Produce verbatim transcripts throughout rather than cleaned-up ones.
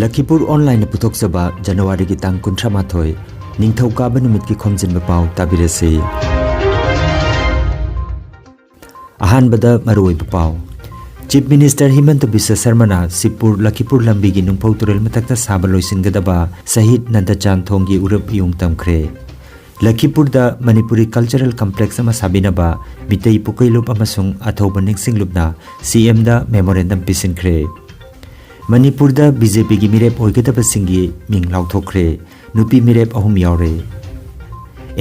ꯂꯈꯤꯄꯨꯔ ꯑꯣꯟꯂꯥꯏꯟꯅ ꯄꯨꯊꯣꯛꯆꯕ ꯖꯅꯋꯥꯔꯤꯒꯤ ꯇꯥꯡ ꯀꯨꯟꯊ꯭ꯔꯥ ꯃꯥꯊꯣꯏ, ꯅꯤꯡꯊꯧꯀꯥꯕ ꯅꯨꯃꯤꯠꯀꯤ ꯈꯣꯝꯖꯤꯟꯕ ꯄꯥꯎ ꯇꯥꯕꯤꯔꯁꯤ꯫ ꯑꯍꯥꯟꯕꯗ ꯃꯔꯨꯑꯣꯏꯕ ꯄꯥꯎ꯫ ꯆꯤꯐ ꯃꯤꯅꯤꯁꯇꯔ ꯍꯤꯃꯟꯇ ꯕꯤꯁ꯭ꯋ ꯁꯔꯃꯅ ꯁꯤꯕꯄꯨꯔ ꯂꯈꯤꯄꯨꯔ ꯂꯝꯕꯤꯒꯤ ꯅꯨꯡꯐꯧ ꯇꯨꯔꯦꯜ ꯃꯊꯛꯇ ꯁꯥꯕ ꯂꯣꯏꯁꯤꯟꯒꯗꯕ ꯁꯍꯤꯗ ꯅꯟꯗꯆꯥꯟ ꯊꯣꯡꯒꯤ ꯎꯔꯨꯞ ꯎꯌꯨꯡ ꯇꯝꯈ꯭ꯔꯦ꯫ ꯂꯈꯤꯄꯨꯔꯗ ꯃꯅꯤꯄꯨꯔꯤ ꯀꯜꯆꯔꯦꯜ ꯀꯝꯄ꯭ꯂꯦꯛꯁ ꯑꯃ ꯁꯥꯕꯤꯅꯕ ꯃꯤꯇꯩ ꯄꯨꯀꯩꯂꯨꯞ ꯑꯃꯁꯨꯡ ꯑꯊꯧꯕ ꯅꯤꯡꯁꯤꯡꯂꯨꯞꯅ ꯁꯤ ꯑꯦꯝꯗ ꯃꯦꯃꯣꯔꯦꯟꯗꯝ ꯄꯤꯁꯤꯟꯈ꯭ꯔꯦ꯫ ꯃꯅꯤꯄꯨꯔꯗ ꯕꯤ ꯖꯦ ꯄꯤꯒꯤ ꯃꯤꯔꯦꯞ ꯑꯣꯏꯒꯗꯕꯁꯤꯡꯒꯤ ꯃꯤꯡ ꯂꯥꯎꯊꯣꯛꯈ꯭ꯔꯦ꯫ ꯅꯨꯄꯤ ꯃꯤꯔꯦꯞ ꯑꯍꯨꯝ ꯌꯥꯎꯔꯦ꯫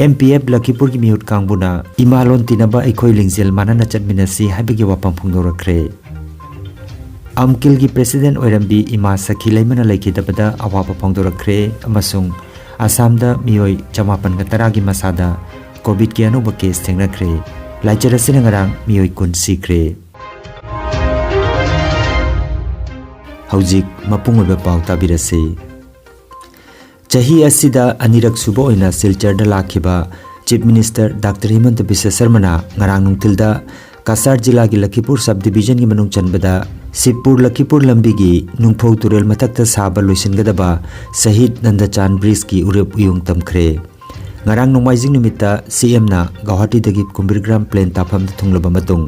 ꯑꯦꯝ ꯄꯤ ꯑꯦꯐ ꯂꯈꯤꯄꯨꯔꯒꯤ ꯃꯤꯍꯨꯠ ꯀꯥꯡꯕꯨꯅ ꯏꯃꯥ ꯂꯣꯟ ꯇꯤꯟꯅꯕ ꯑꯩꯈꯣꯏ ꯂꯤꯡꯖꯦꯜ ꯃꯥꯟꯅꯅ ꯆꯠꯃꯤꯟꯅꯁꯤ ꯍꯥꯏꯕꯒꯤ ꯋꯥꯐꯝ ꯐꯣꯡꯗꯣꯔꯛꯈ꯭ꯔꯦ꯫ ꯑꯝꯀꯤꯜꯒꯤ ꯄ꯭ꯔꯦꯁꯤꯗꯦꯟ ꯑꯣꯏꯔꯝꯕꯤ ꯏꯃꯥ ꯁꯈꯤ ꯂꯩꯃꯅ ꯂꯩꯈꯤꯗꯕꯗ ꯑꯋꯥꯕ ꯐꯣꯡꯗꯣꯔꯛꯈ꯭ꯔꯦ ꯑꯃꯁꯨꯡ ꯑꯁꯥꯝꯗ ꯃꯤꯑꯣꯏ ꯆꯃꯥꯄꯟꯒ ꯇꯔꯥꯒꯤ ꯃꯁꯥꯗ ꯀꯣꯚꯤꯗꯀꯤ ꯑꯅꯧꯕ ꯀꯦꯁ ꯊꯦꯡꯅꯈ꯭ꯔꯦ꯫ ꯂꯥꯏꯆꯠ ꯑꯁꯤꯅ ꯉꯔꯥꯡ ꯃꯤꯑꯣꯏ ꯀꯨꯟ ꯁꯤꯈ꯭ꯔꯦ꯫ ꯍꯧꯖꯤꯛ ꯃꯄꯨꯡ ꯑꯣꯏꯕ ꯄꯥꯎ ꯇꯥꯕꯤꯔꯁꯤ꯫ ꯆꯍꯤ ꯑꯁꯤꯗ ꯑꯅꯤꯔꯛ ꯁꯨꯕ ꯑꯣꯏꯅ ꯁꯤꯜꯆꯔꯗ ꯂꯥꯛꯈꯤꯕ chief minister doctor Himanta Visva ꯁꯔꯃꯅ ꯉꯔꯥꯡ ꯅꯨꯡꯊꯤꯜꯗ ꯀꯁꯥꯔ ꯖꯤꯂꯥꯒꯤ ꯂꯈꯤꯄꯨꯔ ꯁꯕ ꯗꯤꯕꯤꯖꯟꯒꯤ ꯃꯅꯨꯡ ꯆꯟꯕꯗ ꯁꯤꯕꯄꯨꯔ ꯂꯈꯤꯄꯨꯔ ꯂꯝꯕꯤꯒꯤ ꯅꯨꯡꯐꯧ ꯇꯨꯔꯦꯜ ꯃꯊꯛꯇ ꯁꯥꯕ ꯂꯣꯏꯁꯤꯟꯒꯗꯕ ꯁꯍꯤꯗ ꯅꯟꯗꯆꯥꯟ ꯕ꯭ꯔꯤꯖꯀꯤ ꯎꯔꯨꯞ ꯎꯌꯨꯡ ꯇꯝꯈ꯭ꯔꯦ꯫ ꯉꯔꯥꯡ ꯅꯣꯡꯃꯥꯏꯖꯤꯡ ꯅꯨꯃꯤꯠꯇ ꯁꯤ ꯑꯦꯝꯅ ꯒꯧꯍꯥꯇꯤꯗꯒꯤ ꯀꯨꯝꯕꯤꯔꯒ꯭ꯔꯥꯝ ꯄ꯭ꯂꯦꯟ ꯇꯥꯐꯝꯗ ꯊꯨꯡꯂꯕ ꯃꯇꯨꯡ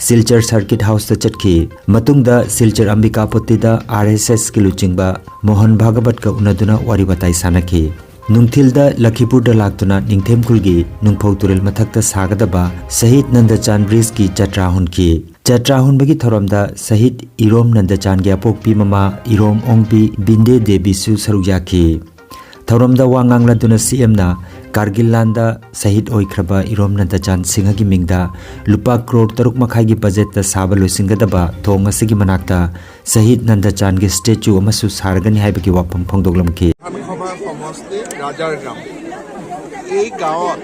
ꯁꯤꯜꯆꯔ ꯁꯔꯀꯤꯠ ꯍꯥꯎꯁꯇ ꯆꯠꯈꯤ꯫ ꯃꯇꯨꯡꯗ ꯁꯤꯜꯆꯔ ꯑꯝꯕꯤꯀꯥꯄꯇꯤꯗ ꯑꯥꯔ ꯑꯦꯁ ꯑꯦꯁꯀꯤ ꯂꯨꯆꯤꯡꯕ ꯃꯣꯍꯟ ꯚꯥꯒꯕꯠꯀ ꯎꯅꯗꯨꯅ ꯋꯥꯔꯤ ꯋꯥꯇꯥꯏ ꯁꯥꯟꯅꯈꯤ꯫ ꯅꯨꯡꯊꯤꯜꯗ ꯂꯈꯤꯄꯨꯔꯗ ꯂꯥꯛꯇꯨꯅ ꯅꯤꯡꯊꯦꯝ ꯈꯨꯜꯒꯤ ꯅꯨꯡꯐꯧ ꯇꯨꯔꯦꯜ ꯃꯊꯛꯇ ꯁꯥꯒꯗꯕ ꯁꯍꯤꯗ ꯅꯟꯗꯆꯥꯟ ꯕ꯭ꯔꯤꯖꯀꯤ ꯖꯇ꯭ꯔꯥ ꯍꯨꯟꯈꯤ꯫ ꯖꯇ꯭ꯔꯥ ꯍꯨꯟꯕꯒꯤ ꯊꯧꯔꯝꯗ ꯁꯍꯤꯗ ꯏꯔꯣꯝ ꯅꯟꯗꯆꯥꯟꯒꯤ ꯑꯄꯣꯛꯄꯤ ꯃꯃꯥ ꯏꯔꯣꯝ ꯑꯣꯡꯕꯤ ꯕꯤꯟꯗꯦ ꯗꯦꯕꯤꯁꯨ ꯁꯔꯨꯛ ꯌꯥꯈꯤ꯫ ꯊꯧꯔꯝꯗ ꯋꯥ ꯉꯥꯡꯂꯗꯨꯅ ꯁꯤ ꯑꯦꯝꯅ ꯀꯥꯔꯒꯤꯜ ꯂꯥꯟꯗ ꯁꯍꯤꯗ ꯑꯣꯏꯈ꯭ꯔꯕ ꯏꯔꯣꯝ ꯅꯟꯗꯆꯥꯟ ꯁꯤꯡꯍꯒꯤ ꯃꯤꯡꯗ ꯂꯨꯄꯥ ꯀ꯭ꯔꯣꯔ ꯇꯔꯨꯛ ꯃꯈꯥꯏꯒꯤ ꯕꯖꯦꯠꯇ ꯁꯥꯕ ꯂꯣꯏꯁꯤꯟꯒꯗꯕ ꯊꯣꯡ ꯑꯁꯤꯒꯤ ꯃꯅꯥꯛꯇ ꯁꯍꯤꯗ ꯅꯟꯗꯆꯥꯟꯒꯤ ꯁ꯭ꯇꯦꯆꯨ ꯑꯃꯁꯨ ꯁꯥꯔꯒꯅꯤ ꯍꯥꯏꯕꯒꯤ ꯋꯥꯐꯝ ꯐꯣꯡꯗꯣꯛꯂꯝꯈꯤ꯫ বিধানসভাৰ সমষ্টি ৰাজাৰ গাঁও। এই গাঁৱত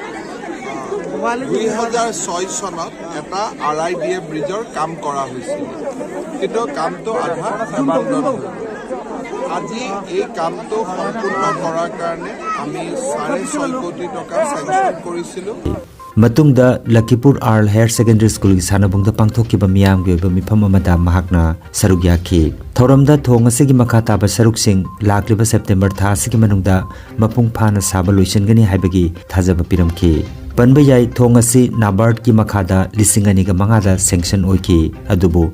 দুই হাজাৰ ছয় চনত এটা আৰ আই ডি এ ব্ৰিজৰ কাম কৰা হৈছিল, কিন্তু কামটো আধা এবাণ্ডন হৈ গ'ল। আজি এই কামটো সম্পূৰ্ণ কৰাৰ কাৰণে আমি চাৰে ছয় কোটি টকা চেংচন কৰিছিলোঁ। ꯃꯇꯨꯡꯗ ꯂꯈꯤꯄꯨꯔ ꯑꯥꯔꯜ ꯍꯥꯌꯔ ꯁꯦꯀꯦꯟꯗꯔꯤ ꯁ꯭ꯀꯨꯜꯒꯤ ꯁꯥꯟꯅꯕꯨꯡꯗ ꯄꯥꯡꯊꯣꯛꯈꯤꯕ ꯃꯤꯌꯥꯝꯒꯤ ꯑꯣꯏꯕ ꯃꯤꯐꯝ ꯑꯃꯗ ꯃꯍꯥꯛꯅ ꯁꯔꯨꯛ ꯌꯥꯈꯤ꯫ ꯊꯧꯔꯝꯗ ꯊꯣꯡ ꯑꯁꯤꯒꯤ ꯃꯈꯥ ꯇꯥꯕ ꯁꯔꯨꯛꯁꯤꯡ ꯂꯥꯛꯂꯤꯕ ꯁꯦꯞꯇꯦꯝꯕꯔ ꯊꯥ ꯑꯁꯤꯒꯤ ꯃꯅꯨꯡꯗ ꯃꯄꯨꯡ ꯐꯥꯅ ꯁꯥꯕ ꯂꯣꯏꯁꯤꯟꯒꯅꯤ ꯍꯥꯏꯕꯒꯤ ꯊꯥꯖꯕ ꯄꯤꯔꯝꯈꯤ꯫ ꯄꯟꯕ ꯌꯥꯏ, ꯊꯣꯡ ꯑꯁꯤ ꯅꯥꯕꯥꯔꯗꯀꯤ ꯃꯈꯥꯗ ꯂꯤꯁꯤꯡ ꯑꯅꯤꯒ ꯃꯉꯥꯗ ꯁꯦꯡꯁꯟ ꯑꯣꯏꯈꯤ꯫ ꯑꯗꯨꯕꯨ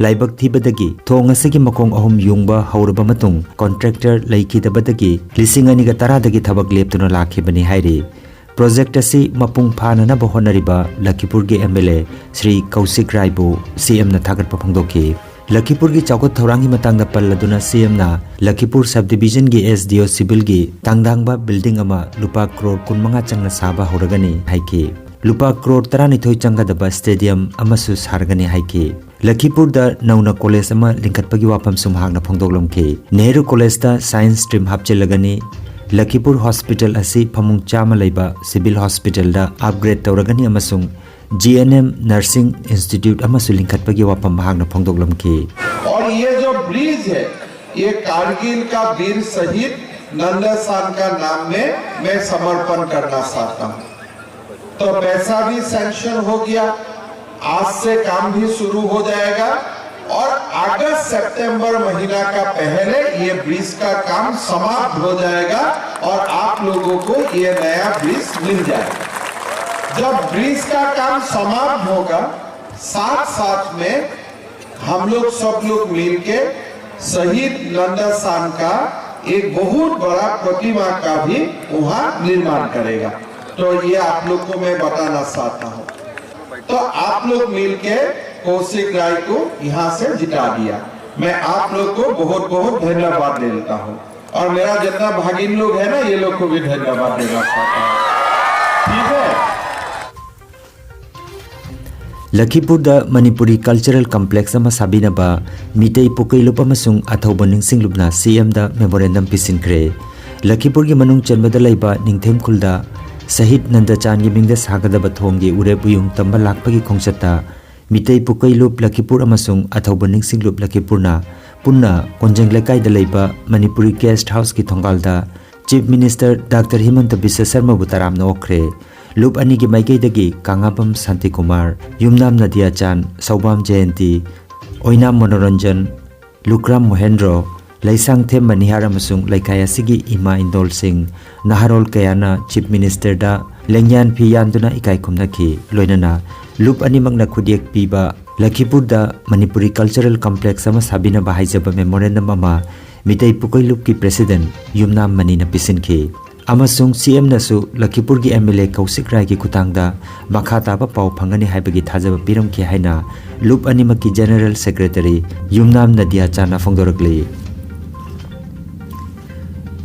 ꯂꯥꯏꯕꯛ ꯊꯤꯕꯗꯒꯤ ꯊꯣꯡ ꯑꯁꯤꯒꯤ ꯃꯈꯣꯡ ꯑꯍꯨꯝ ꯌꯨꯡꯕ ꯍꯧꯔꯕ ꯃꯇꯨꯡ ꯀꯣꯟꯇ꯭ꯔꯦꯛꯇꯔ ꯂꯩꯈꯤꯗꯕꯗꯒꯤ ꯂꯤꯁꯤꯡ ꯑꯅꯤꯒ ꯇꯔꯥꯗꯒꯤ ꯊꯕꯛ ꯂꯦꯞꯇꯨꯅ ꯂꯥꯛꯈꯤꯕꯅꯤ ꯍꯥꯏꯔꯤ꯫ ꯄ꯭ꯔꯣꯖꯦꯛ ꯑꯁꯤ ꯃꯄꯨꯡ ꯐꯥꯅꯅꯕ ꯍꯣꯠꯅꯔꯤꯕ ꯂꯈꯤꯄꯨꯔꯒꯤ ꯑꯦꯝ ꯑꯦꯜ ꯑꯦ ꯁ꯭ꯔꯤ ꯀꯧꯁꯤꯛ ꯔꯥꯏꯕꯨ ꯁꯤ ꯑꯦꯝꯅ ꯊꯥꯒꯠꯄ ꯐꯣꯡꯗꯣꯛꯈꯤ꯫ ꯂꯈꯤꯄꯨꯔꯒꯤ ꯆꯥꯎꯈꯠ ꯊꯧꯔꯥꯡꯒꯤ ꯃꯇꯥꯡꯗ ꯄꯜꯂꯗꯨꯅ ꯁꯤ ꯑꯦꯝꯅ ꯂꯈꯤꯄꯨꯔ ꯁꯕ ꯗꯤꯕꯤꯖꯟꯒꯤ ꯑꯦꯁ ꯗꯤ ꯑꯣ ꯁꯤꯚꯤꯜꯒꯤ ꯇꯥꯡꯗꯥꯡꯕ ꯕꯤꯜꯗꯤꯡ ꯑꯃ ꯂꯨꯄꯥ ꯀ꯭ꯔꯣꯔ ꯀꯨꯟꯃꯉꯥ ꯆꯪꯅ ꯁꯥꯕ ꯍꯧꯔꯒꯅꯤ ꯍꯥꯏꯈꯤ꯫ ꯂꯨꯄꯥ ꯀ꯭ꯔꯣꯔ ꯇꯔꯥꯅꯤꯊꯣꯏ ꯆꯪꯒꯗꯕ ꯁ꯭ꯇꯦꯗꯤꯌꯝ ꯑꯃꯁꯨ ꯁꯥꯔꯒꯅꯤ ꯍꯥꯏꯈꯤ꯫ ꯂꯈꯤꯄꯨꯔꯗ ꯅꯧꯅ ꯀꯣꯂꯦꯖ ꯑꯃ ꯂꯤꯡꯈꯠꯄꯒꯤ ꯋꯥꯐꯝꯁꯨ ꯃꯍꯥꯛꯅ ꯐꯣꯡꯗꯣꯛꯂꯝꯈꯤ꯫ ꯅꯦꯍꯔꯨ ꯀꯣꯂꯦꯖꯇ ꯁꯥꯏꯟꯁ ꯁ꯭ꯇ꯭ꯔꯤꯝ ꯍꯥꯞꯆꯤꯜꯂꯒꯅꯤ꯫ ꯂꯈꯤꯄꯨꯔ ꯍꯣꯁꯄꯤꯇꯥꯜ ꯑꯁꯤ ꯐꯃꯨꯡ ꯆꯥꯝꯃ ꯂꯩꯕ ꯁꯤꯚꯤꯜ ꯍꯣꯁꯄꯤꯇꯥꯜꯗ ꯑꯞꯒ꯭ꯔꯦꯗ ꯇꯧꯔꯒꯅꯤ ꯑꯃꯁꯨꯡ G N M nursing institute ꯑꯃꯁꯨ ꯂꯤꯡꯈꯠꯄꯒꯤ ꯋꯥꯐꯝ ꯃꯍꯥꯛꯅ ꯐꯣꯡꯗꯣꯛꯂꯝꯈꯤ꯫ और ये जो ब्रिज है, ये कारगिल का वीर शहीद नंदरसान का नाम में मैं समर्पण करना चाहता हूँ। तो पैसा भी सैंक्शन हो गया, आज से काम भी शुरू हो जाएगा और अगस्त सितंबर महीना का पहले ये ब्रिज का काम समाप्त हो जाएगा और आप लोगों को ये नया ब्रिज मिल जाएगा। जब ब्रिज का काम समाप्त होगा, साथ साथ में हम लोग सब लोग मिलके शहीद नंदरसान का एक बहुत बड़ा प्रतिमा का भी वहाँ निर्माण करेगा। तो ये आप लोग को मैं बताना चाहता हूँ। तो आप लोग मिलके कौशिक राय को यहाँ से जिता दिया। मैं आप लोग को बहुत बहुत धन्यवाद देता हूँ और मेरा जितना भागिन लोग है ना, ये लोग को भी धन्यवाद देना चाहता हूँ। ठीक है। ꯂꯈꯤꯄꯨꯔꯗ ꯃꯅꯤꯄꯨꯔꯤ ꯀꯜꯆꯔꯦꯜ ꯀꯝꯄ꯭ꯂꯦꯛꯁ ꯑꯃ ꯁꯥꯕꯤꯅꯕ ꯃꯤꯇꯩ ꯄꯨꯀꯩꯂꯨꯞ ꯑꯃꯁꯨꯡ ꯑꯊꯧꯕ ꯅꯤꯡꯁꯤꯡꯂꯨꯞꯅ ꯁꯤ ꯑꯦꯝꯗ ꯃꯦꯃꯣꯔꯦꯟꯗꯝ ꯄꯤꯁꯤꯟꯈ꯭ꯔꯦ꯫ ꯂꯈꯤꯄꯨꯔꯒꯤ ꯃꯅꯨꯡ ꯆꯟꯕꯗ ꯂꯩꯕ ꯅꯤꯡꯊꯦꯝ ꯈꯨꯜꯗ ꯁꯍꯤꯗ ꯅꯟꯗꯆꯥꯟꯒꯤ ꯃꯤꯡꯗ ꯁꯥꯒꯗꯕ ꯊꯣꯡꯒꯤ ꯎꯔꯦꯞ ꯎꯌꯨꯡ ꯇꯝꯕ ꯂꯥꯛꯄꯒꯤ ꯈꯣꯡꯆꯠꯇ ꯃꯤꯇꯩ ꯄꯨꯀꯩꯂꯨꯞ ꯂꯈꯤꯄꯨꯔ ꯑꯃꯁꯨꯡ ꯑꯊꯧꯕ ꯅꯤꯡꯁꯤꯡꯂꯨꯞ ꯂꯈꯤꯄꯨꯔꯅ ꯄꯨꯟꯅ ꯀꯣꯟꯖꯦꯡ ꯂꯩꯀꯥꯏꯗ ꯂꯩꯕ ꯃꯅꯤꯄꯨꯔꯤ ꯒꯦꯁꯠ ꯍꯥꯎꯁꯀꯤ ꯊꯣꯡꯒꯥꯜꯗ chief minister doctor Himanta Biswa ꯁꯔꯃꯕꯨ ꯇꯔꯥꯝꯅ ꯑꯣꯛꯈ꯭ꯔꯦ꯫ ꯂꯨꯞ ꯑꯅꯤꯒꯤ ꯃꯥꯏꯀꯩꯗꯒꯤ ꯀꯥꯉꯥꯕꯝ ꯁꯥꯟꯇꯤꯀꯨꯃꯥꯔ, ꯌꯨꯝꯅꯥꯝ ꯅꯗꯤꯌꯥꯆꯥꯟ, ꯁꯧꯕꯥꯝ ꯖꯌꯟꯇꯤ, ꯑꯣꯏꯅꯥꯝ ꯃꯅꯣꯔꯟꯖꯟ, ꯂꯨꯀ꯭ꯔꯥꯝ ꯃꯣꯍꯦꯟꯗ꯭ꯔꯣ, ꯂꯩꯁꯥꯡꯊꯦꯝ ꯃꯅꯤꯍꯥꯔ ꯑꯃꯁꯨꯡ ꯂꯩꯀꯥꯏ ꯑꯁꯤꯒꯤ ꯏꯃꯥ ꯏꯟꯗꯣꯜꯁꯤꯡ, ꯅꯍꯥꯔꯣꯜ ꯀꯌꯥꯅ ꯆꯤꯐ ꯃꯤꯅꯤꯁꯇꯔꯗ ꯂꯦꯡꯌꯥꯟ ꯐꯤ ꯌꯥꯟꯗꯨꯅ ꯏꯀꯥꯏ ꯈꯨꯝꯅꯈꯤ꯫ ꯂꯣꯏꯅꯅ ꯂꯨꯞ ꯑꯅꯤꯃꯛꯅ ꯈꯨꯠꯌꯦꯛ ꯄꯤꯕ ꯂꯈꯤꯄꯨꯔꯗ ꯃꯅꯤꯄꯨꯔꯤ ꯀꯜꯆꯔꯦꯜ ꯀꯝꯄ꯭ꯂꯦꯛꯁ ꯑꯃ ꯁꯥꯕꯤꯅꯕ ꯍꯥꯏꯖꯕ ꯃꯦꯃꯣꯔꯦꯟꯗꯝ ꯑꯃ ꯃꯤꯇꯩ ꯄꯨꯀꯩ ꯂꯨꯞꯀꯤ ꯄ꯭ꯔꯦꯁꯤꯗꯦꯟꯠ ꯌꯨꯝꯅꯥꯝ ꯃꯅꯤꯅ ꯄꯤꯁꯤꯟꯈꯤ꯫ ꯑꯃꯁꯨꯡ ꯁꯤ ꯑꯦꯝꯅꯁꯨ ꯂꯈꯤꯄꯨꯔꯒꯤ ꯑꯦꯝ ꯑꯦꯜ ꯑꯦ ꯀꯧꯁꯤꯛ ꯔꯥꯏꯒꯤ ꯈꯨꯠꯊꯥꯡꯗ ꯃꯈꯥ ꯇꯥꯕ ꯄꯥꯎ ꯐꯪꯒꯅꯤ ꯍꯥꯏꯕꯒꯤ ꯊꯥꯖꯕ ꯄꯤꯔꯝꯈꯤ ꯍꯥꯏꯅ ꯂꯨꯞ ꯑꯅꯤꯃꯛꯀꯤ ꯖꯦꯅꯔꯦꯜ ꯁꯦꯀ꯭ꯔꯦꯇꯔꯤ ꯌꯨꯝꯅꯥꯝ ꯅꯗꯤꯌꯥꯆꯥꯟꯅ ꯐꯣꯡꯗꯣꯔꯛꯂꯤ꯫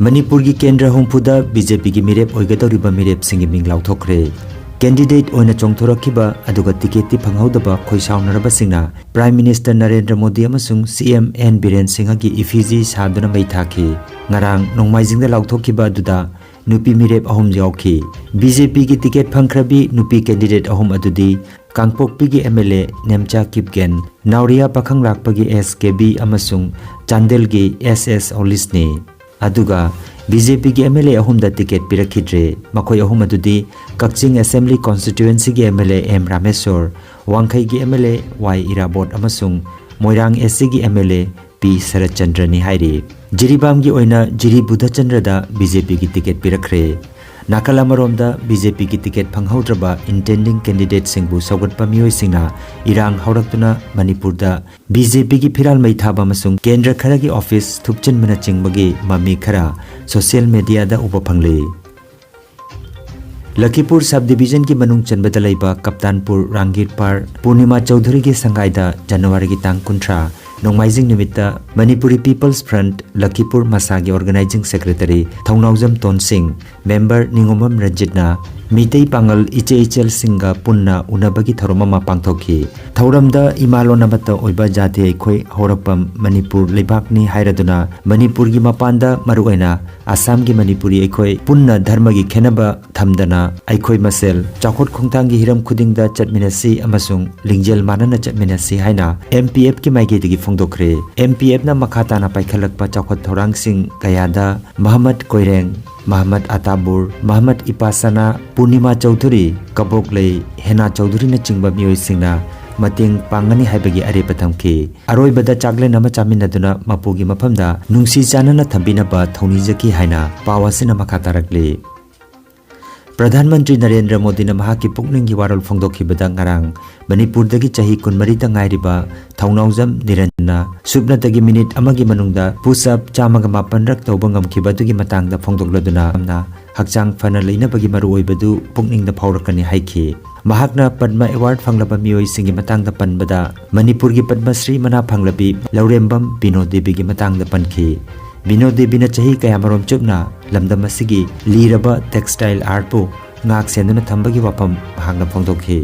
ꯃꯅꯤꯄꯨꯔꯒꯤ ꯀꯦꯟꯗ꯭ꯔ ꯍꯨꯝꯐꯨꯗ ꯕꯤ ꯖꯦ ꯄꯤꯒꯤ ꯃꯤꯔꯦꯞ ꯑꯣꯏꯒꯗꯧꯔꯤꯕ ꯃꯤꯔꯦꯞꯁꯤꯡꯒꯤ ꯃꯤꯡ ꯂꯥꯎꯊꯣꯛꯈ꯭ꯔꯦ꯫ ꯀꯦꯟꯗꯤꯗꯦꯠ ꯑꯣꯏꯅ ꯆꯣꯡꯊꯣꯔꯛꯈꯤꯕ ꯑꯗꯨꯒ ꯇꯤꯀꯦꯠꯇꯤ ꯐꯪꯍꯧꯗꯕ ꯈꯣꯏꯁꯥꯎꯅꯔꯕꯁꯤꯡꯅ ꯄ꯭ꯔꯥꯏꯝ ꯃꯤꯅꯤꯁꯇꯔ ꯅꯔꯦꯟꯗ꯭ꯔ ꯃꯣꯗꯤ ꯑꯃꯁꯨꯡ ꯁꯤ ꯑꯦꯝ ꯑꯦꯟ ꯕꯤꯔꯦꯟ ꯁꯤꯡꯍꯒꯤ ꯏꯐꯤꯖꯤ ꯁꯥꯗꯨꯅ ꯃꯩ ꯊꯥꯈꯤ꯫ ꯉꯔꯥꯡ ꯅꯣꯡꯃꯥꯏꯖꯤꯡꯗ ꯂꯥꯎꯊꯣꯛꯈꯤꯕ ꯑꯗꯨꯗ ꯅꯨꯄꯤ ꯃꯤꯔꯦꯞ ꯑꯍꯨꯝ ꯌꯥꯎꯈꯤ꯫ ꯕꯤ ꯖꯦ ꯄꯤꯒꯤ ꯇꯤꯀꯦꯠ ꯐꯪꯈ꯭ꯔꯕꯤ ꯅꯨꯄꯤ ꯀꯦꯟꯗꯤꯗꯦꯠ ꯑꯍꯨꯝ ꯑꯗꯨꯗꯤ ꯀꯥꯡꯄꯣꯛꯄꯤꯒꯤ M L A Nemcha Kipgen, Nauriya ꯄꯥꯈꯪꯂꯥꯛꯄꯒꯤ ꯑꯦꯁ ꯀꯦꯕꯤ ꯑꯃꯁꯨꯡ ꯆꯥꯟꯗꯦꯜꯒꯤ ꯑꯦꯁ ꯑꯦꯁ ꯑꯣꯂꯤꯁꯅꯤ꯫ ꯑꯗꯨꯒ ꯕꯤ ꯖꯦ ꯄꯤꯒꯤ ꯑꯦꯝ ꯑꯦꯜ ꯑꯦ ꯑꯍꯨꯝꯗ ꯇꯤꯀꯦꯠ ꯄꯤꯔꯛꯈꯤꯗ꯭ꯔꯦ꯫ ꯃꯈꯣꯏ ꯑꯍꯨꯝ ꯑꯗꯨꯗꯤ ꯀꯛꯆꯤꯡ ꯑꯦꯁꯦꯝꯕ꯭ꯂꯤ ꯀꯣꯟꯁꯇꯤꯇ꯭ꯌꯨꯑꯦꯟꯁꯤꯒꯤ M L A M Rameshwor, ꯋꯥꯡꯈꯩꯒꯤ M L A Y Irabot ꯑꯃꯁꯨꯡ ꯃꯣꯏꯔꯥꯡ ꯑꯦꯁ ꯁꯤꯒꯤ ꯑꯦꯝ ꯑꯦꯜ ꯑꯦ ꯄꯤ ꯁꯔꯠꯆꯟꯗ꯭ꯔꯅꯤ ꯍꯥꯏꯔꯤ꯫ ꯖꯤꯔꯤꯕꯥꯝꯒꯤ ꯑꯣꯏꯅ ꯖꯤꯔꯤ ꯕꯨꯙꯆꯟꯗ꯭ꯔꯗ ꯕꯤ ꯖꯦ ꯄꯤꯒꯤ ꯇꯤꯀꯦꯠ ꯄꯤꯔꯛꯈ꯭ꯔꯦ꯫ ꯅꯥꯀꯜ ꯑꯃꯔꯣꯝꯗ ꯕꯤ ꯖꯦ ꯄꯤꯒꯤ ꯇꯤꯀꯦꯠ ꯐꯪꯍꯧꯗ꯭ꯔꯕ ꯏꯟꯇꯦꯟꯗꯤꯡ ꯀꯦꯟꯗꯤꯗꯦꯠꯁꯤꯡꯕꯨ ꯁꯧꯒꯠꯄ ꯃꯤꯑꯣꯏꯁꯤꯡꯅ ꯏꯔꯥꯡ ꯍꯧꯔꯛꯇꯨꯅ ꯃꯅꯤꯄꯨꯔꯗ ꯕꯤ ꯖꯦ ꯄꯤꯒꯤ ꯐꯤꯔꯥꯜ ꯃꯩ ꯊꯥꯕ ꯑꯃꯁꯨꯡ ꯀꯦꯟꯗ꯭ꯔ ꯈꯔꯒꯤ ꯑꯣꯐꯤꯁ ꯊꯨꯞꯆꯤꯟꯕꯅꯆꯤꯡꯕꯒꯤ ꯃꯃꯤ ꯈꯔ ꯁꯣꯁꯤꯌꯦꯜ ꯃꯦꯗꯤꯌꯥꯗ ꯎꯕ ꯐꯪꯂꯤ꯫ ꯂꯈꯤꯄꯨꯔ ꯁꯕ ꯗꯤꯕꯤꯖꯟꯒꯤ ꯃꯅꯨꯡ ꯆꯟꯕꯗ ꯂꯩꯕ ꯀꯞꯇꯥꯟꯄꯨꯔ ꯔꯥꯡꯒꯤꯔꯄꯥꯔ ꯄꯨꯔꯅꯤꯃꯥ ꯆꯧꯙꯨꯔꯤꯒꯤ ꯁꯪꯒꯥꯏꯗ ꯖꯅꯋꯥꯔꯤꯒꯤ ꯇꯥꯡ ꯀꯨꯟꯊ꯭ꯔꯥ, ꯅꯣꯡꯃꯥꯏꯖꯤꯡ ꯅꯨꯃꯤꯠꯇ ꯃꯅꯤꯄꯨꯔꯤ ꯄꯤꯄꯜꯁ ꯐ꯭ꯔꯟꯠ ꯂꯈꯤꯄꯨꯔ ꯃꯁꯥꯒꯤ ꯑꯣꯔꯒꯅꯥꯏꯖꯤꯡ ꯁꯦꯀ꯭ꯔꯦꯇꯔꯤ ꯊꯧꯅꯥꯎꯖꯝ ꯇꯣꯟꯁꯤꯡ, ꯃꯦꯝꯕꯔ ꯅꯤꯉꯣꯝꯕꯝ ꯔꯟꯖꯤꯠꯅ ꯃꯤꯇꯩ ꯄꯥꯉꯜ ꯏꯆꯦ ꯏꯆꯜꯁꯤꯡꯒ ꯄꯨꯟꯅ ꯎꯅꯕꯒꯤ ꯊꯧꯔꯝ ꯑꯃ ꯄꯥꯡꯊꯣꯛꯈꯤ꯫ ꯊꯧꯔꯝꯗ ꯏꯃꯥꯂꯣꯟ ꯑꯃꯠꯇ ꯑꯣꯏꯕ ꯖꯥꯇꯤ ꯑꯩꯈꯣꯏ ꯍꯧꯔꯛꯐꯝ ꯃꯅꯤꯄꯨꯔ ꯂꯩꯕꯥꯛꯅꯤ ꯍꯥꯏꯔꯗꯨꯅ ꯃꯅꯤꯄꯨꯔꯒꯤ ꯃꯄꯥꯟꯗ, ꯃꯔꯨꯑꯣꯏꯅ ꯑꯁꯥꯝꯒꯤ ꯃꯅꯤꯄꯨꯔꯤ ꯑꯩꯈꯣꯏ ꯄꯨꯟꯅ ꯙꯔꯃꯒꯤ ꯈꯦꯟꯅꯕ ꯊꯝꯗꯅ ꯑꯩꯈꯣꯏ ꯃꯁꯦꯜ ꯆꯥꯎꯈꯠ ꯈꯣꯡꯊꯥꯡꯒꯤ ꯍꯤꯔꯝ ꯈꯨꯗꯤꯡꯗ ꯆꯠꯃꯤꯟꯅꯁꯤ ꯑꯃꯁꯨꯡ ꯂꯤꯡꯖꯦꯜ ꯃꯥꯟꯅꯅ ꯆꯠꯃꯤꯟꯅꯁꯤ ꯍꯥꯏꯅ ꯑꯦꯝ ꯄꯤ ꯑꯦꯐꯀꯤ ꯃꯥꯏꯀꯩꯗꯒꯤ ꯐꯣꯡꯗꯣꯛꯈ꯭ꯔꯦ꯫ ꯑꯦꯝ ꯄꯤ ꯑꯦꯐꯅ ꯃꯈꯥ ꯇꯥꯅ ꯄꯥꯏꯈꯠꯂꯛꯄ ꯆꯥꯎꯈꯠ ꯊꯧꯔꯥꯡꯁꯤꯡ ꯀꯌꯥꯗ ꯃꯍꯃꯠ ꯀꯣꯏꯔꯦꯡ, ꯃꯍꯃꯗ ꯑꯇꯥꯕꯨꯔ, ꯃꯍꯃꯗ ꯏꯄꯥꯁꯅꯥ, ꯄꯨꯔꯅꯤꯃꯥ ꯆꯧꯙꯨꯔꯤ, ꯀꯕꯣꯛꯂꯩ ꯍꯦꯅꯥ ꯆꯧꯙꯨꯔꯤꯅꯆꯤꯡꯕ ꯃꯤꯑꯣꯏꯁꯤꯡꯅ ꯃꯇꯦꯡ ꯄꯥꯡꯒꯅꯤ ꯍꯥꯏꯕꯒꯤ ꯑꯔꯦꯞꯄ ꯊꯝꯈꯤ꯫ ꯑꯔꯣꯏꯕꯗ ꯆꯥꯛꯂꯦꯟ ꯑꯃ ꯆꯥꯃꯤꯟꯅꯗꯨꯅ ꯃꯄꯨꯒꯤ ꯃꯐꯝꯗ ꯅꯨꯡꯁꯤ ꯆꯥꯟꯅꯅ ꯊꯝꯕꯤꯅꯕ ꯊꯧꯅꯤꯖꯈꯤ ꯍꯥꯏꯅ ꯄꯥꯎ ꯑꯁꯤꯅ ꯃꯈꯥ ꯇꯥꯔꯛꯂꯤ꯫ ꯄ꯭ꯔꯙꯥꯟ ꯃꯟꯇ꯭ꯔꯤ ꯅꯔꯦꯟꯗ꯭ꯔ ꯃꯣꯗꯤꯅ ꯃꯍꯥꯛꯀꯤ ꯄꯨꯛꯅꯤꯡꯒꯤ ꯋꯥꯔꯣꯜ ꯐꯣꯡꯗꯣꯛꯈꯤꯕꯗ ꯉꯔꯥꯡ ꯃꯅꯤꯄꯨꯔꯗꯒꯤ ꯆꯍꯤ ꯀꯨꯟꯃꯔꯤꯗ ꯉꯥꯏꯔꯤꯕ ꯊꯧꯅꯥꯎꯖꯝ ꯅꯤꯔꯟꯖꯟꯅ ꯁꯨꯞꯅꯇꯒꯤ ꯃꯤꯅꯤꯠ ꯑꯃꯒꯤ ꯃꯅꯨꯡꯗ push up ꯆꯥꯝꯃꯒ ꯃꯥꯄꯟꯔꯛ ꯇꯧꯕ ꯉꯝꯈꯤꯕ ꯑꯗꯨꯒꯤ ꯃꯇꯥꯡꯗ ꯐꯣꯡꯗꯣꯛꯂꯗꯨꯅ ꯌꯥꯝꯅ ꯍꯛꯆꯥꯡ ꯐꯅ ꯂꯩꯅꯕꯒꯤ ꯃꯔꯨꯑꯣꯏꯕꯗꯨ ꯄꯨꯛꯅꯤꯡꯗ ꯐꯥꯎꯔꯛꯀꯅꯤ ꯍꯥꯏꯈꯤ꯫ ꯃꯍꯥꯛꯅ ꯄꯗꯃ award ꯐꯪꯂꯕ ꯃꯤꯑꯣꯏꯁꯤꯡꯒꯤ ꯃꯇꯥꯡꯗ ꯄꯟꯕꯗ ꯃꯅꯤꯄꯨꯔꯒꯤ ꯄꯗꯃ ꯁ꯭ꯔꯤ ꯃꯅꯥ ꯐꯪꯂꯕꯤ ꯂꯧꯔꯦꯝꯕꯝ ꯕꯤꯅꯣ ꯗꯦꯕꯤꯒꯤ ꯃꯇꯥꯡꯗ ꯄꯟꯈꯤ꯫ ꯕꯤꯅꯣ ꯗꯦꯕꯤꯅ ꯆꯍꯤ ꯀꯌꯥꯃꯔꯣꯝ ꯆꯨꯞꯅ ꯂꯝꯗꯝ ꯑꯁꯤꯒꯤ ꯂꯤꯔꯕ textile artꯄꯨ ꯉꯥꯛ ꯁꯦꯟꯗꯨꯅ ꯊꯝꯕꯒꯤ ꯋꯥꯐꯝ ꯃꯍꯥꯛꯅ ꯐꯣꯡꯗꯣꯛꯈꯤ꯫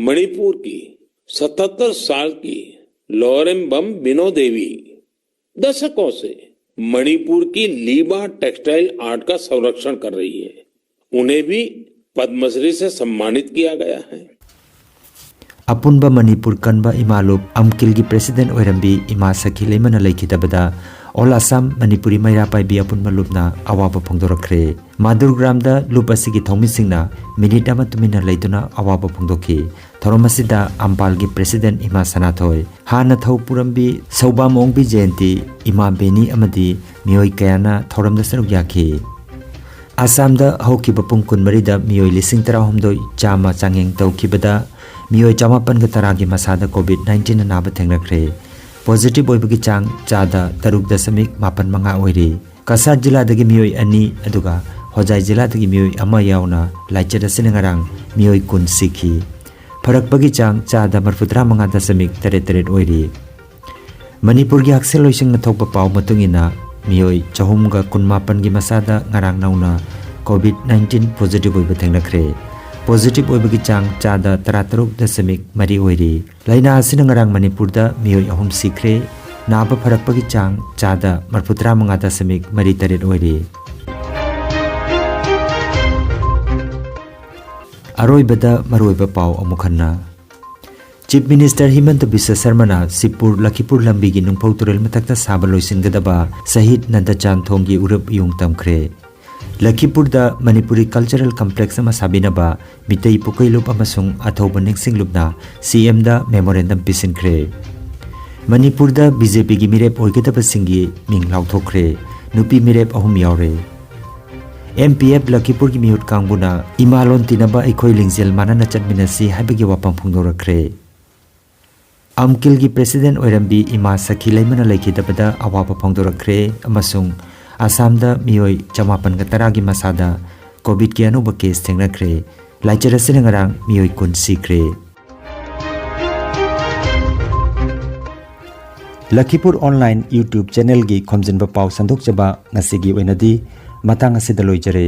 मणिपुर की सतहत्तर साल की लौरेम्बम बिनो देवी दशकों से मणिपुर की लीबा textile art का संरक्षण कर रही है। उन्हें भी पद्मश्री से सम्मानित किया गया है। ꯑꯄꯨꯟꯕ ꯃꯅꯤꯄꯨꯔ ꯀꯟꯕ ꯏꯃꯥ ꯂꯨꯞ ꯑꯝꯀꯤꯜꯒꯤ president ꯑꯣꯏꯔꯝꯕꯤ ꯏꯃꯥ ꯁꯈꯤ ꯂꯩꯃꯅ ꯂꯩꯈꯤꯗꯕꯗ All Assam ꯃꯅꯤꯄꯨꯔꯤ ꯃꯩꯔꯥ ꯄꯥꯏꯕꯤ ꯑꯄꯨꯟꯕ ꯂꯨꯞꯅ ꯑꯋꯥꯕ ꯐꯣꯡꯗꯣꯔꯛꯈ꯭ꯔꯦ꯫ ꯃꯥꯗꯨꯔꯒ꯭ꯔꯥꯝꯗ ꯂꯨꯞ ꯑꯁꯤꯒꯤ ꯊꯧꯃꯤꯁꯤꯡꯅ ꯃꯤꯅꯤꯠ ꯑꯃ ꯇꯨꯃꯤꯟꯅ ꯂꯩꯗꯨꯅ ꯑꯋꯥꯕ ꯐꯣꯡꯗꯣꯛꯈꯤ꯫ ꯊꯧꯔꯝ ꯑꯁꯤꯗ ꯑꯝꯄꯥꯜꯒꯤ president ꯏꯃꯥ ꯁꯅꯥꯊꯣꯏ, ꯍꯥꯟꯅ ꯊꯧ ꯄꯨꯔꯝꯕꯤ ꯁꯧꯕꯥꯝ ꯑꯣꯡꯕꯤ ꯖꯌꯟꯇꯤ, ꯏꯃꯥ ꯕꯦꯅꯤ ꯑꯃꯗꯤ ꯃꯤꯑꯣꯏ ꯀꯌꯥꯅ ꯊꯧꯔꯝꯗ ꯁꯔꯨꯛ ꯌꯥꯈꯤ꯫ ꯑꯁꯥꯝꯗ ꯍꯧꯈꯤꯕ ꯄꯨꯡ ꯀꯨꯟꯃꯔꯤꯗ ꯃꯤꯑꯣꯏ ꯂꯤꯁꯤꯡ ꯇꯔꯥꯍꯨꯝꯗꯣꯏ ꯆꯥꯝꯃ ꯆꯥꯡꯌꯦꯡ ꯇꯧꯈꯤꯕꯗ ꯃꯤꯑꯣꯏ ꯆꯥꯃꯥꯄꯟꯒ ꯇꯔꯥꯒꯤ ꯃꯁꯥꯗ COVID nineteen ꯅꯥꯕ ꯊꯦꯡꯅꯈ꯭ꯔꯦ꯫ Positive ꯑꯣꯏꯕꯒꯤ ꯆꯥꯡ ꯆꯥꯗ ꯇꯔꯨꯛ ꯗꯁꯃꯤꯛ ꯃꯥꯄꯟ ꯃꯉꯥ ꯑꯣꯏꯔꯤ꯫ ꯀꯁꯥꯔ ꯖꯤꯂꯥꯗꯒꯤ ꯃꯤꯑꯣꯏ ꯑꯅꯤ, ꯑꯗꯨꯒ ꯍꯣꯖꯥꯏ ꯖꯤꯂꯥꯗꯒꯤ ꯃꯤꯑꯣꯏ ꯑꯃ ꯌꯥꯎꯅ ꯂꯥꯏꯆꯠ ꯑꯁꯤꯅ ꯉꯔꯥꯡ ꯃꯤꯑꯣꯏ ꯀꯨꯟ ꯁꯤꯈꯤ꯫ ꯐꯔꯛꯄꯒꯤ ꯆꯥꯡ ꯆꯥꯗ ꯃꯔꯐꯨꯇꯔꯥ ꯃꯉꯥ ꯗꯁꯃꯤꯛ ꯇꯔꯦꯠ ꯇꯔꯦꯠ ꯑꯣꯏꯔꯤ꯫ ꯃꯅꯤꯄꯨꯔꯒꯤ ꯍꯛꯁꯦꯜ ꯂꯣꯏꯁꯪꯅ ꯊꯣꯛꯄ ꯄꯥꯎ ꯃꯇꯨꯡ ꯏꯟꯅ ꯃꯤꯑꯣꯏ ꯆꯍꯨꯝꯒ ꯀꯨꯟꯃꯥꯄꯟꯒꯤ ꯃꯁꯥꯗ ꯉꯔꯥꯡ ꯅꯧꯅ COVID nineteen positive ꯑꯣꯏꯕ ꯊꯦꯡꯅꯈ꯭ꯔꯦ꯫ Positive ꯑꯣꯏꯕꯒꯤ ꯆꯥꯡ ꯆꯥꯗ ꯇꯔꯥꯇꯔꯨꯛ ꯗꯁꯃꯤꯛ ꯃꯔꯤ ꯑꯣꯏꯔꯤ꯫ ꯂꯥꯏꯅꯥ ꯑꯁꯤꯅ ꯉꯔꯥꯡ ꯃꯅꯤꯄꯨꯔꯗ ꯃꯤꯑꯣꯏ ꯑꯍꯨꯝ ꯁꯤꯈ꯭ꯔꯦ꯫ ꯅꯥꯕ ꯐꯔꯛꯄꯒꯤ ꯆꯥꯡ ꯆꯥꯗ ꯃꯔꯐꯨꯇꯔꯥ ꯃꯉꯥ ꯗꯁꯃꯤꯛ ꯃꯔꯤ ꯇꯔꯦꯠ ꯑꯣꯏꯔꯤ꯫ ꯑꯔꯣꯏꯕꯗ ꯃꯔꯨꯑꯣꯏꯕ ꯄꯥꯎ ꯑꯃꯨꯛ ꯍꯟꯅ꯫ Chief Minister ꯍꯤꯃꯟꯇ ꯕꯤꯁ꯭ꯋ ꯁꯔꯃꯅ ꯁꯤꯕꯄꯨꯔ ꯂꯈꯤꯄꯨꯔ ꯂꯝꯕꯤꯒꯤ ꯅꯨꯡꯐꯧ ꯇꯨꯔꯦꯜ ꯃꯊꯛꯇ ꯁꯥꯕ ꯂꯣꯏꯁꯤꯟꯒꯗꯕ ꯁꯍꯤꯗ ꯅꯟꯗꯆꯥꯟ ꯊꯣꯡꯒꯤ ꯎꯔꯨꯞ ꯌꯨꯡ ꯇꯝꯈ꯭ꯔꯦ꯫ ꯂꯈꯤꯄꯨꯔꯗ ꯃꯅꯤꯄꯨꯔꯤ ꯀꯜꯆꯔꯦꯜ ꯀꯝꯄ꯭ꯂꯦꯛꯁ ꯑꯃ ꯁꯥꯕꯤꯅꯕ ꯃꯤꯇꯩ ꯄꯨꯀꯩꯂꯨꯞ ꯑꯃꯁꯨꯡ ꯑꯊꯧꯕ ꯅꯤꯡꯁꯤꯡꯂꯨꯞꯅ ꯁꯤ ꯑꯦꯝꯗ ꯃꯦꯃꯣꯔꯦꯟꯗꯝ ꯄꯤꯁꯤꯟꯈ꯭ꯔꯦ꯫ ꯃꯅꯤꯄꯨꯔꯗ ꯕꯤ ꯖꯦ ꯄꯤꯒꯤ ꯃꯤꯔꯦꯞ ꯑꯣꯏꯒꯗꯕꯁꯤꯡꯒꯤ ꯃꯤꯡ ꯂꯥꯎꯊꯣꯛꯈ꯭ꯔꯦ꯫ ꯅꯨꯄꯤ ꯃꯤꯔꯦꯞ ꯑꯍꯨꯝ ꯌꯥꯎꯔꯦ꯫ ꯑꯦꯝ ꯄꯤ ꯑꯦꯐ ꯂꯈꯤꯄꯨꯔꯒꯤ ꯃꯤꯍꯨꯠ ꯀꯥꯡꯕꯨꯅ ꯏꯃꯥ ꯂꯣꯟ ꯇꯤꯟꯅꯕ ꯑꯩꯈꯣꯏ ꯂꯤꯡꯖꯦꯜ ꯃꯥꯟꯅꯅ ꯆꯠꯃꯤꯟꯅꯁꯤ ꯍꯥꯏꯕꯒꯤ ꯋꯥꯐꯝ ꯐꯣꯡꯗꯣꯔꯛꯈ꯭ꯔꯦ꯫ ꯑꯝꯀꯤꯜꯒꯤ ꯄ꯭ꯔꯦꯁꯤꯗꯦꯟ ꯑꯣꯏꯔꯝꯕꯤ ꯏꯃꯥ ꯁꯈꯤ ꯂꯩꯃꯅ ꯂꯩꯈꯤꯗꯕꯗ ꯑꯋꯥꯕ ꯐꯣꯡꯗꯣꯔꯛꯈ꯭ꯔꯦ ꯑꯃꯁꯨꯡ ꯑꯁꯥꯝꯗ ꯃꯤꯑꯣꯏ ꯆꯃꯥꯄꯟꯒ ꯇꯔꯥꯒꯤ ꯃꯁꯥꯗ ꯀꯣꯚꯤꯗꯀꯤ ꯑꯅꯧꯕ ꯀꯦꯁ ꯊꯦꯡꯅꯈ꯭ꯔꯦ꯫ ꯂꯥꯏꯆꯠ ꯑꯁꯤꯅ ꯉꯔꯥꯡ ꯃꯤꯑꯣꯏ ꯀꯨꯟ ꯁꯤꯈ꯭ꯔꯦ꯫ ꯂꯈꯤꯄꯨꯔ ꯑꯣꯟꯂꯥꯏꯟ YouTube ꯆꯦꯅꯦꯜꯒꯤ ꯈꯣꯝꯖꯤꯟꯕ ꯄꯥꯎ ꯁꯟꯗꯣꯛꯆꯕ ꯉꯁꯤꯒꯤ ꯑꯣꯏꯅꯗꯤ ꯃꯇꯥꯡ ꯑꯁꯤꯗ ꯂꯣꯏꯖꯔꯦ꯫